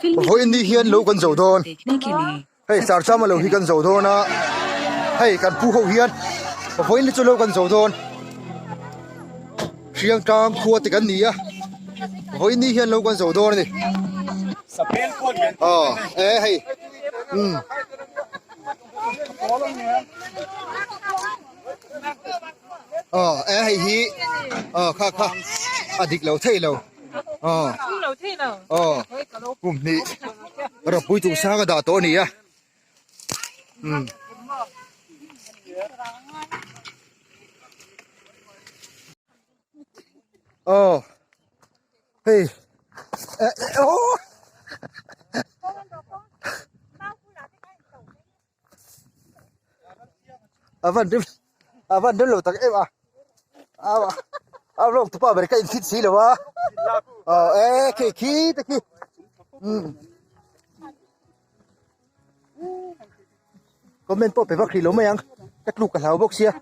Vawiin ni hian lo kan zo dawn. Hei Sarchama lo hi kan zo dawn a, hei kan pu ho hian vawiin ni chu lo kan zo dawn. Hriangtlang khua te kan ni a, vawiin ni hian lo kan zo dawn a ni. Aw e hei umm. Aw e hei hi aw kha kha a dik lo thei lo aw aw kum hnih ropui chung sang a dah tawh a ni a umm. Aw hei eh aw. A van rem a van rem lo tak em a a vlog tupa ber ka in fit si lo a aw e khi khi te khi um comment pawh pe vak hrih lo mai ang ka tluk ka hlau bawk sia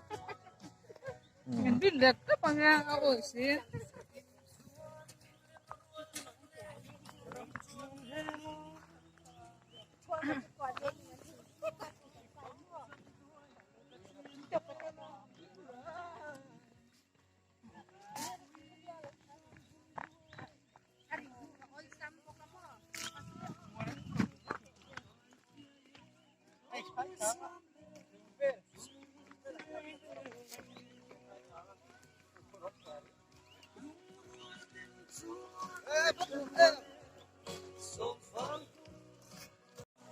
Min bin lek tawp ang a a awi si.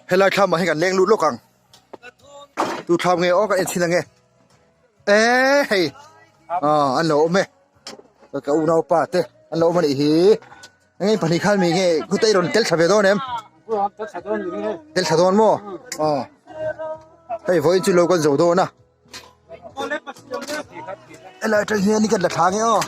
Helai thlam ah hian kan leng lut lawk ang tu thlam nge aw kan en chhin ang e e hei ah an lo awm e ka unaupa te an lo awm a nih hi eng nge pahnih khan mi nge khute i rawn tel thla ve dawn em tel thla dawn maw aw hei vawiin chu lo kan zo dawn a. Helai atang hian kan la thla nge aw.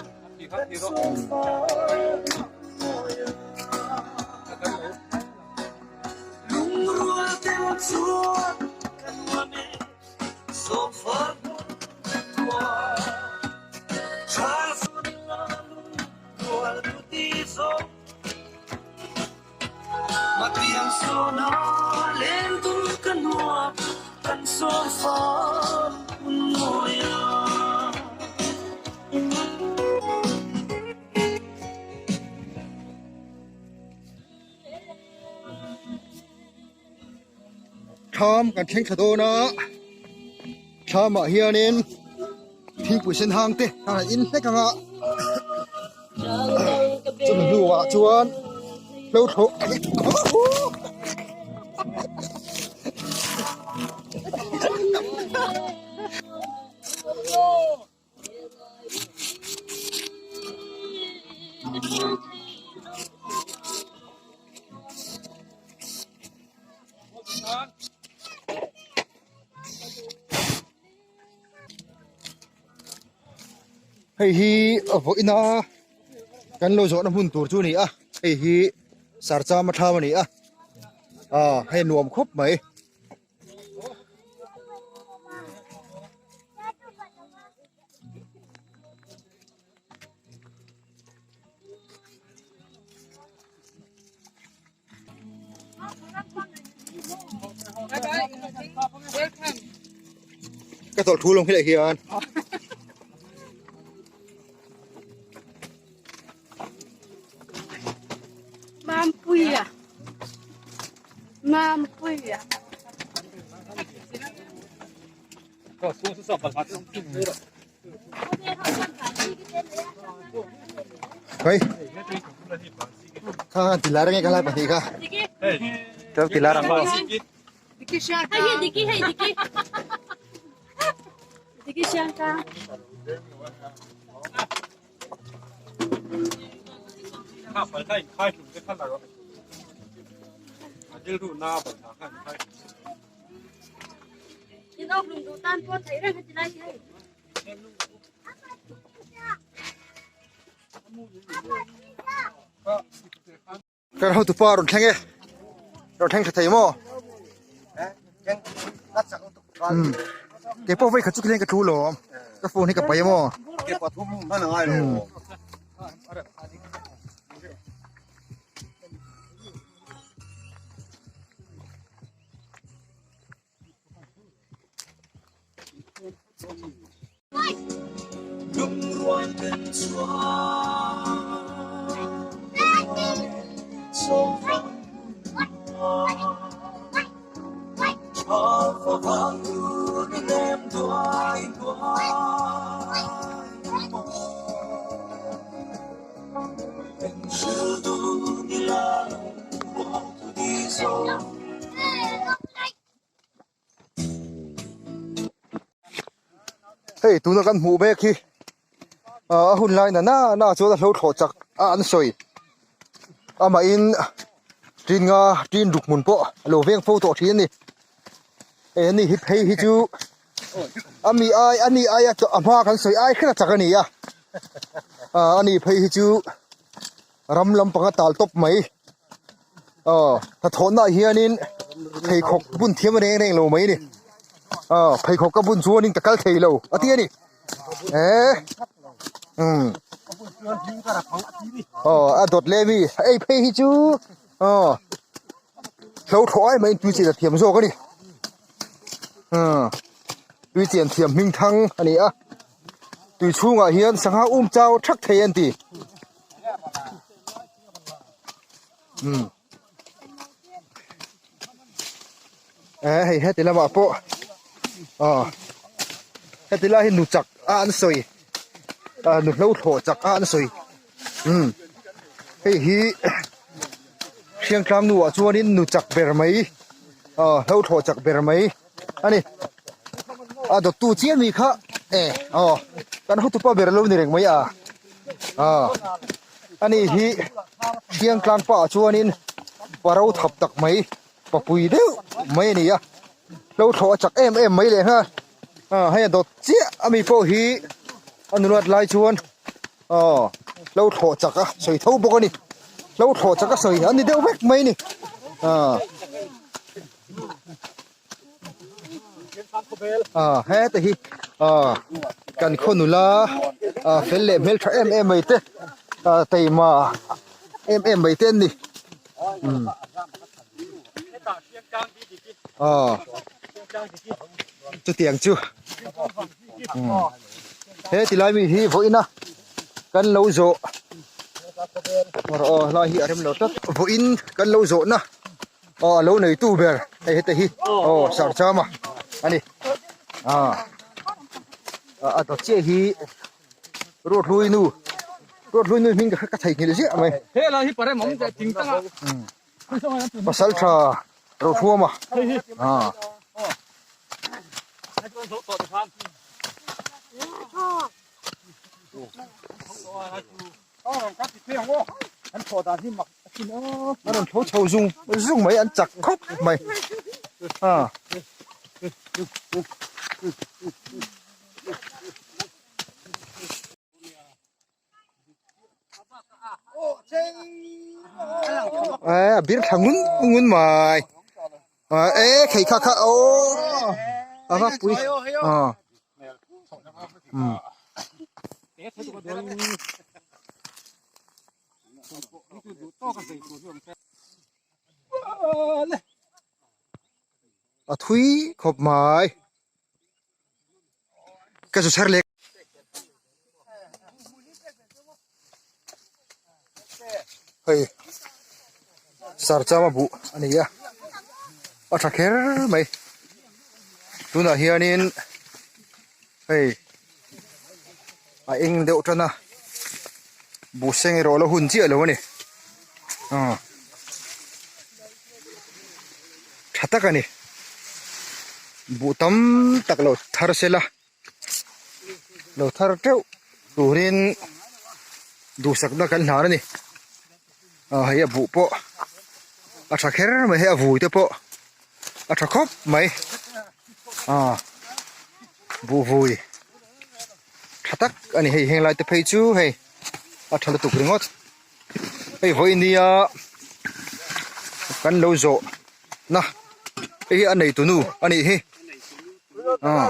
Thlam kan thleng thla dawn a thlam ah hianin thingpui sen hang te a han in hlek ang a chumi hnuah chuan hlo thlawh Hei hi vawiina kan lo zawhna hmun tur chu a ni a hei hi sarchama thlam a ni a ah hei nuam khawp mai. Ka tawlh thu lawng hi leh hian. Mampuia Mampuia Hei kha tilar nge kha lai pahnih kha Chal tilar ang aw Hei diki hei diki Diki siang ka Kan hotupa rawn thleng e rawn thleng tha thei maw umm kei pawh vawikhat chu khian ka thu lawm ka phone hi ka pai maw umm. Hei tuna kan hmuh mek hi a hun lai na na chuan a hlo thlawh chak a an sawi amahin tin nga tin ruk hmun pawh a lo veng fo tawh thin a ni hei ani hi phei hi chu ami ai ani aia a hma kan sawi ai kher a chak a ni a ani phei hi chu ram lampang a tal tawp mai aw hnathawhna ah hianin pheikhawk bun thiam reng reng lo mai a ni aw pheikhawk ka bun chuanin ka kal thei lo a ti a ni eh umm aw a dawt leh ami ei phei hi chu aw hlo thlawh ai mai in tui chian a thiam zawk a ni umm tui chian thiam hming thang a ni a tui chhungah hian sangha um chau thak thei an ti. Um eh hei heti lamah pawh aw heti lai hi nu chak a an sawi ah nu hlo thlawh chak a an sawi um hei hi Hriangtlang nu ah chuanin nu chak ber mai aw hlo thlawh chak ber mai a ni a dawttu chiah mi kha e aw kan hotupa ber lo ni reng mai a aw ani hi Hriangtlang pa ah chuanin paro thap tak mai papui deuh mai a ni a hlo thlawh a chak em em mai leh nghal a hei a dawt chiah ami pawh hi a nulat lai chuan aw hlo thlawh chak a sawi tho bawk a ni hlo thlawh chak a sawi a ni deuh vek mai a ni aw. Ah heta hi ah kan khaw nula ah fel leh hmel tha em em mai te ah teima em em mai te an ni umm ah chutiang chu umm he ti lai mi hi vawiin a kan lo zawh aw helai hi a rem lo tlat vawiin kan lo zawhna. Aw a lo neitu ber hei heta hi aw sarchama a ni ah a dawt chiah hi ruathlui nu ruathlui nu hming ka theihnghilh ziah mai helai hi parem awm teh ting tanga pasal tha Rothuama ah A rawn tho chho zung zung mai an chak khawp mai a. Eh a bir thla ngun ngun mai eh thei kha kha aw a va pui a. A thui khawp mai ka zu chhar leh hei sarchama buh a ni a a tha kher mai tunah hianin hei a eng deuh tan a buh seng erawh a la hun chiah lo a ni aw tha tak a ni buh tam tak lo thar sela lo thar teuh turin duhsakna kan hlan a ni ah hei a buh pawh a tha kher mai hei a vui te pawh a tha khawp mai ah buh vui tha tak a ni hei heng lai te phei chu hei a tha lutuk ringawt hei vawi nia kan lo zawh na hei hi a nei tunu a nih hi ah.